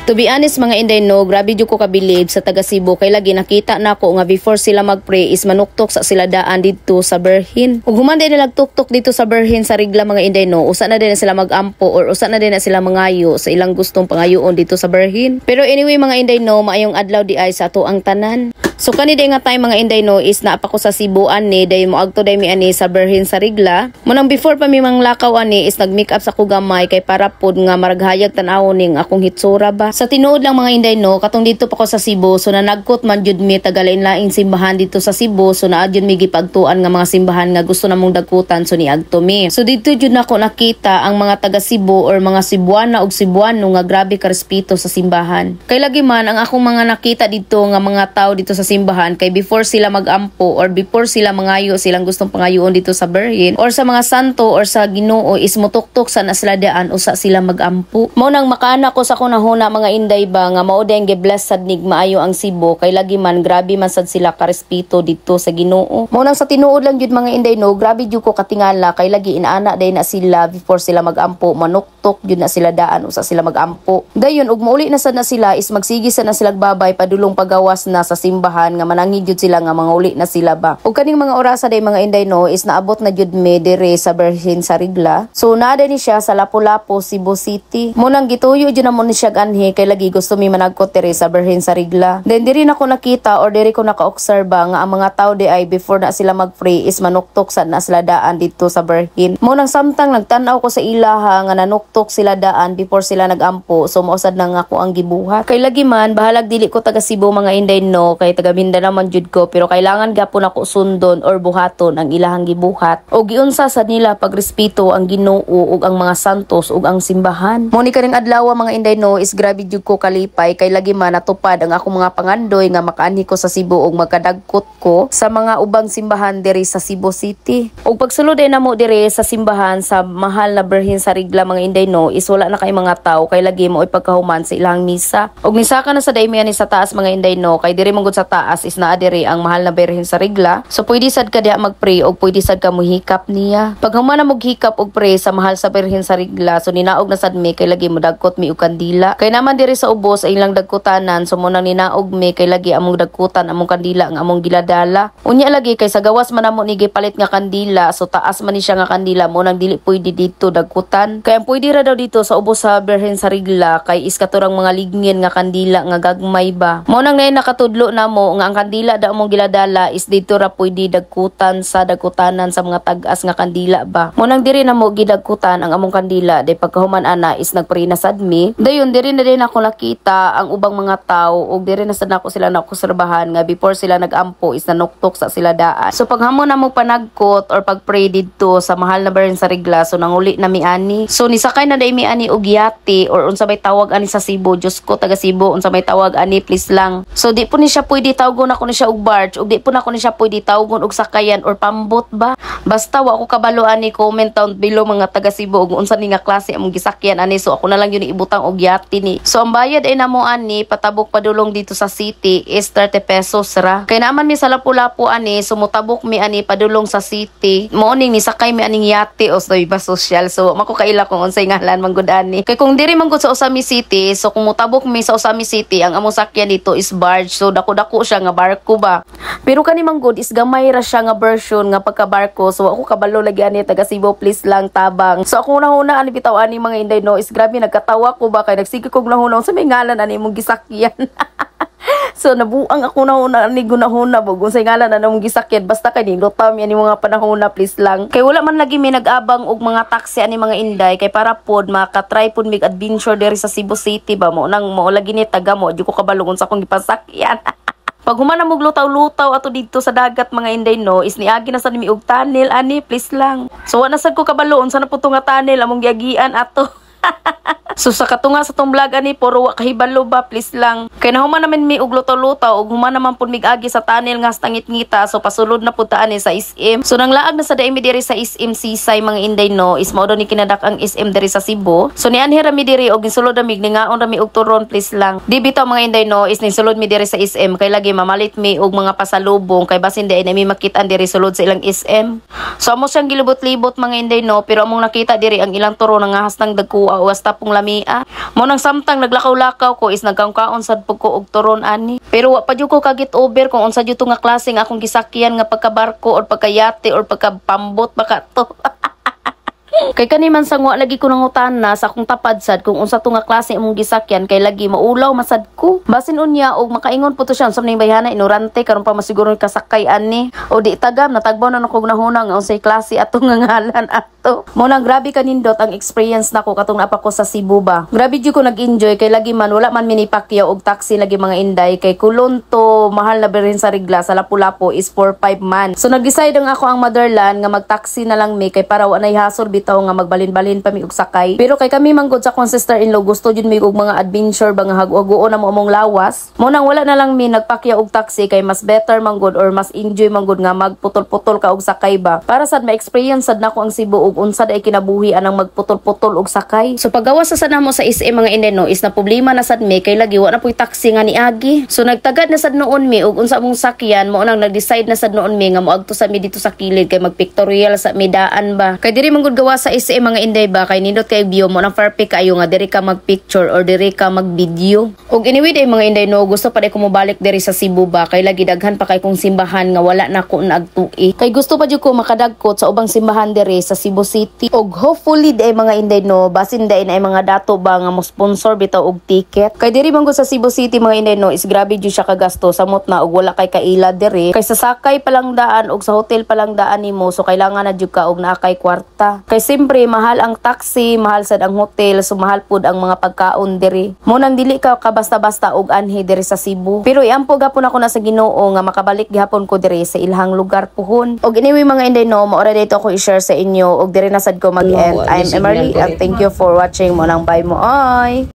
To be honest, mga inday no, grabe jud ko kabilib sa taga Cebu kay lagi nakita nako nga before sila magpray is manuktok sa sila daan didto sa Birhen. Ug human din nila tuktok didto sa Birhen sa Rigla, mga inday no, usa na din na sila magampo or usa na din na sila mangayo sa ilang gustong pangayoon didto sa Birhen. Pero anyway, mga inday no, maayong adlaw di ay sa ato ang tanan. So kani day nga time, mga inday no, is naa pa ko sa Cebu ani, day moadto day mi ani sa Birhen sa Rigla. Munang before pa mi manglakaw ani is nag make up sa ko gamay kay para pod nga maraghayag tan-awon ning akong hitsura ba. Sa tinuod lang, mga inday no, katong didto pa ko sa Cebu, so nanagkot man jud mi tagalain-laing simbahan didto sa Cebu, so naa jud mi gipagtuan nga mga simbahan nga gusto namong dagkutan, so niadto mi. So didto jud nako nakita ang mga taga Cebu or mga Cebuana ug Cebuano nga grabe ka respeto sa simbahan. Kay lagi man ang akong mga nakita didto nga mga tao didto sa simbahan kay before sila magampo or before sila mangayo silang gustong pangayoon didto sa Birhen or sa mga santo or sa Ginoo is mutuktok sa na sila daan usa sila magampo. Mao nang makana ko sa kunahuna, mga inday ba, nga mao din gibless sad nig maayo ang Cebu kay lagi man grabe man sad sila karespeto didto sa Ginoo. Mao nang sa tinuod lang jud, mga inday no, grabe jud ko katingala kay lagi inaana day na sila before sila magampo, manuktok jud na sila daan usa sila magampo. Dayon ug mauli na sad na sila is magsige sad na sila babay padulong pagawas na sa simbahan nga manangi jud sila nga manguli na sila ba. Ug kaning mga orasa day, mga inday no, is naabot na jud mi dire sa Birhen sa Rigla. So naa ni siya sa Lapu-Lapu, Cebu City. Mo nang gituyo jud na mo ni siya anhi kay lagi gusto mi managkot dire sa Birhen sa Rigla. Then diri nako nakita or diri ko naka-obserba nga ang mga tao di ay before na sila mag-pray is manuktok sa na sila daan didto sa Birhen. Mo nang samtang nagtan-aw ko sa ilaha nga nanuktok sila daan before sila nagampo, so mao sad na nga ako ang gibuhat. Kay lagi man bahalag dili ko taga Cebu, mga inday no, kay taga Mindanao man jud ko, pero kailangan gapon ako sundon or buhaton ang ilahang gibuhat. O giunsa sad nila pagrespeto ang Ginoo ug ang mga santos ug ang simbahan. Mo ni kaning adlaw, mga inday no, is grabe jud ko kalipay kay lagi man natupad ang akong mga pangandoy nga makaanhi ko sa Cebu ug magkadagkot ko sa mga ubang simbahan diri sa Cebu City. Ug pagsulod ay namo diri sa simbahan sa Mahal na Birhen sa Rigla, mga inday no, is wala na kay mga tao kay lagi mo pagkahuman sa ilang misa. Ug nisaka na sa daymi ani sa taas, mga inday no, kay diri man gud sa taas is naa diri ang Mahal na Birhen sa Rigla. So pwede sad ka diha magpray ug pwede sad ka muhikap niya. Pag human na moghikap og pray sa Mahal sa Birhen sa Rigla, so ninaog na sad mi kay lagi modagkot mi og kandila. Kay naman diri sa ubos ay ilang dagkutanan, so mo nang ninaog mi kay lagi among dagkutan among kandila nga among giladala. Unya lagi kay sa gawas man namo ni gipalit nga kandila, so taas man ni siya nga kandila, mo nang dili pwede dito dagkutan. Kay ang pwede ra daw dito sa ubos sa Birhen sa Rigla kay is katurang mga ligngin nga kandila nga gagmay ba. Mo nang nay nakatudlo namo nga ang kandila da among giladala is dito ra pwede dagkutan sa dagkutanan sa mga tag-as nga kandila ba. Mo nang diri namo gidagkutan ang among kandila, day pagkahuman ana is nagpray na sad mi. Dayon diri na din ako nakita ang ubang mga tao ug diri na sad nako sila naobserbahan nga before sila nagampo is nanuktok sa sila daan. So paghamon na mo panagkot or pagpray didto sa Mahal na Birhen sa Rigla, so nanguli na mi ani. So nisakay na day mi ani og yate or unsa may tawag ani sa Cebu. Diyos ko, taga Cebu, unsa may tawag ani, please lang. So di po ni siya pwede tawgon ako ni siya og barge ug di po nako ni siya pwede tawgon og sakayan or pambot ba. Basta wa ko kabalo ani, comment down below, mga taga Cebu, og unsa ni nga klase among gisakyan ani. So ako na lang yun ibutang og yate ni. So ang bayad ay namo ani patabok padulong didto sa city is 30 pesos ra. Kay naman mi sa Lapu-Lapu ani, sumutabok mi ani padulong sa city. Mo ning nisakay mi aning yate o sa iba social. So mako kaila kung unsay ngalan man gud ani. Kay kung diri man gud sa Ozamiz City, so kung mutabok mi sa Ozamiz City, ang among sakyan dito is barge. So dako-dako siya nga barko ba. Pero kani man gud is gamay ra siya nga version nga pagka barko. So ako kabalo lagi ani, taga Cebu, please lang tabang. So ako na ani bitaw ani, mga inday no, is grabe nagkatawa ko ba kay nagsige kog nahuna sa may ngalan ani imong gisakyan. So nabuang ako na una ni gunahuna bug unsay ngalan na namong gisakyan, basta kay nilutaw mi ani mga panahona, please lang. Kay wala man lagi mi nag-abang og mga taxi ani, mga inday, kay para pod maka-try pod mig adventure diri sa Cebu City ba, mo nang mo lagi ni taga mo di ko kabalo unsa akong gipasakyan. Pag human na lutaw-lutaw ato didto sa dagat, mga inday no, is niagi na sa mi og tunnel ani, please lang. So wa na sad ko kabalo unsa na po nga tunnel among giagian ato. So sa katunga sa tong vlog ani puro wa kahibalo ba, please lang. Kay nahuman naman mi og lutaw-lutaw ug human naman pud mig agi sa tunnel nga sa ngit-ngita, so pasulod na pud ta ani sa SM. So nanglaag na sa mi diri sa SM Seaside, mga inday no, is mao daw ni kinadak ang SM diri sa Cebu. So nianhi ra mi diri og gisulod ra mig, ningaon ra mi og turon, please lang. Di bitaw, mga inday no, is nisulod mi diri sa SM kay lagi mamalit mi og mga pasalubong kay basin di ay na mi makit-an diri sulod sa ilang SM. So amo siyang gilibot-libot, mga inday no, pero among nakita diri ang ilang turon nangahas ng dagko. o hasta pong lamia. Mo nang samtang naglakaw-lakaw ko is nagkaon sad pud ko og turon ani. Pero wa pa jud ko ka-get over kung unsa jud to nga klase nga akong gisakyan, nga pagka-barko or pagka-yate or pagka-pambot baka to. Kay kani man sang wa lagi ko nangutana sa akong tapad sad kung unsa to nga klase imong gisakyan, kay lagi maulaw masad ko. Basin unya og makaingon po to siya unsa man ning bayhana, ignorante, karon pa masiguro kasakay ani. O di tagam natagbaw na nako nahuna nga unsay klase ato nga ngalan ato. Mo nang grabe kanindot ang experience nako katong naa pa ko sa Cebu ba. Grabe jud ko nag-enjoy kay lagi man wala man mi nipakyaw og taxi lagi, mga inday, kay kulon to mahal na birin sa regla sa Lapu-Lapu is 4-5 man. So nag-decide ang ako ang motherland nga mag-taxi na lang mi kay para wa nay hasol bitaw nga magbalin-balin pa mi og sakay. Pero kay kami manggod sa akong sister-in-law, gusto jud mi og mga adventure ba nga hagu-haguon na mo among lawas. Mo nang wala na lang mi nagpakyaw og taxi kay mas better manggod or mas enjoy manggod nga magputol-putol ka og sakay ba. Para sad ma-experience sad nako ang Cebu ug unsa day kinabuhi anang magputol-putol og sakay. So pagawas sa namo sa SM, mga inday no, is na problema na sad mi kay lagi wa na puy taxi nga niagi. So nagtagad na sad noon mi og unsa among sakyan. Mo nang nag-decide na sad noon mi nga moadto sa mi dito sa kilid kay magpictorial sa mi daan ba. Kay diri manggod gawa sa SM, mga inday ba, kay nindot kay view mo nang perfect kayo nga diri ka mag-picture or diri ka mag-video. Og anyway day, mga inday no, gusto pa day ko mobalik diri sa Cebu ba kay lagi daghan pa kay kong simbahan nga wala na ko naagtui. Kay gusto pa jud ko makadagkot sa ubang simbahan diri sa Cebu City. Og hopefully day, mga inday no, basin day na ay mga dato ba nga mo sponsor bitaw og ticket. Kay diri man gud sa Cebu City, mga inday no, is grabe jud siya kagasto samot na og wala kay kaila diri. Kay sa sakay pa lang daan og sa hotel pa lang daan nimo, so kailangan na jud ka og naa kay kwarta. Kay siyempre mahal ang taxi, mahal sad ang hotel, so mahal pud ang mga pagkaon diri. Mo nang dili ka kabasta-basta og anhi diri sa Cebu. Pero iampo gapon ako na sa Ginoo nga makabalik gihapon ko diri sa ilahang lugar puhon. Og anyway, mga inday no, maora dito ako i-share sa inyo og diri na sad ko mag-end. I'm Emerly and thank you for watching mo nang bye mo ay.